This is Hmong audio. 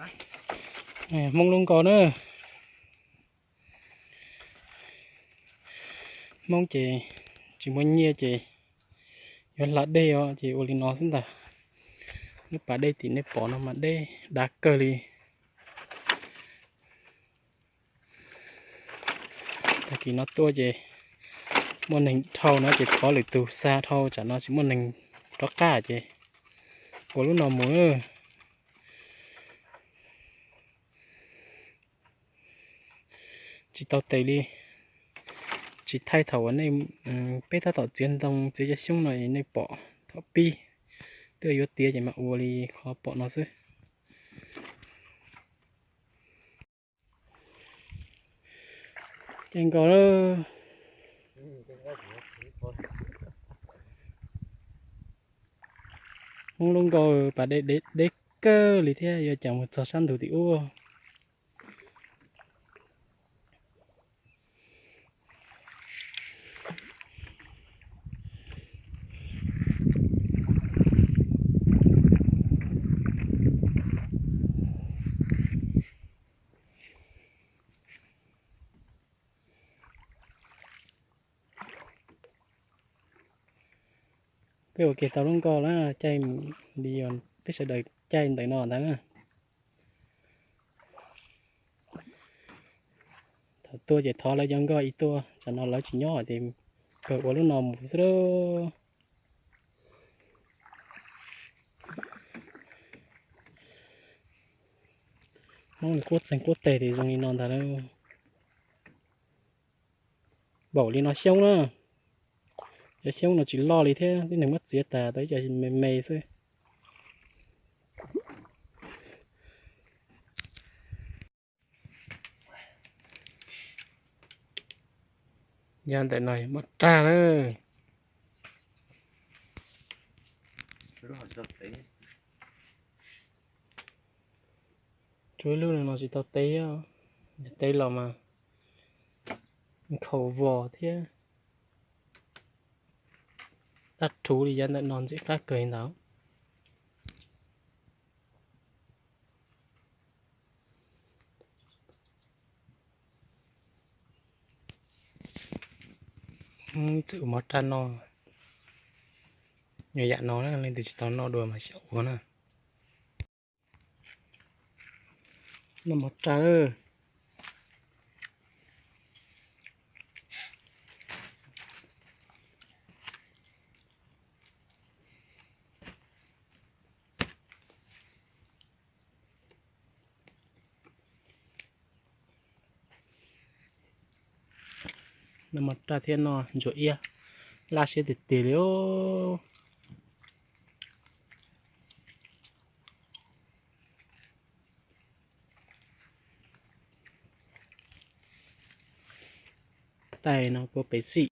Hmoob lub nkaus na. Hmoob ces tsis muaj nyiaj ces yuav hla dej os ces ua li no xwb ntag. Lub pas dej tim nej pom no mas dej dav kawg li. Tag kis no tuaj ces muaj neeg dhau no ces thov lwm tus xa dhau, tsam no tsis muaj neeg rov qab ces ua lub no mus. Tsis tau tes li, tsis thaij thaum uas nej, peb tab tom txiav ntoo txiav cov xyoob no nej pom thaum pib, twb yuav tiav ces mam ua li qhov pom no xwb. Cai nkaus lawm. Hmoob lub nkaus pas dej deb kawg li thiab yuav cas mus txog sab ntug tim ub. Peb ua ke tau lub nkaus na, caij li peb sawv daws caij ntawm no ntag na. Thaum tuaj ces thov lawv cov nkoj ib tuaj, tsam no lawv tsis nyob ces kawg ua lub no mus xwb lauj. Hmoob li quab txeeg quab teg ces zoo li no ntag lauj. Npaum li no xyoob na, cov xyoob no tsis loj li thiab, tib neeg muab txiav tas tau ib co me me xwb. Yav ntawm no mov rag lawm. Tshuav ib lub no tsis tau teb, teb los mas nkhaus vos thiab. Dab rhuv li yav ntawm no ntxim qab kawg li ntawd. Txawm ua mov rag no, yam no leej twg tsis tau noj dua mas xyaum ua na. Noj mov rag. Noj mov rag thiab noj ntsuas iab, laj siab tiag tiag li os. Tais no kua pem xim.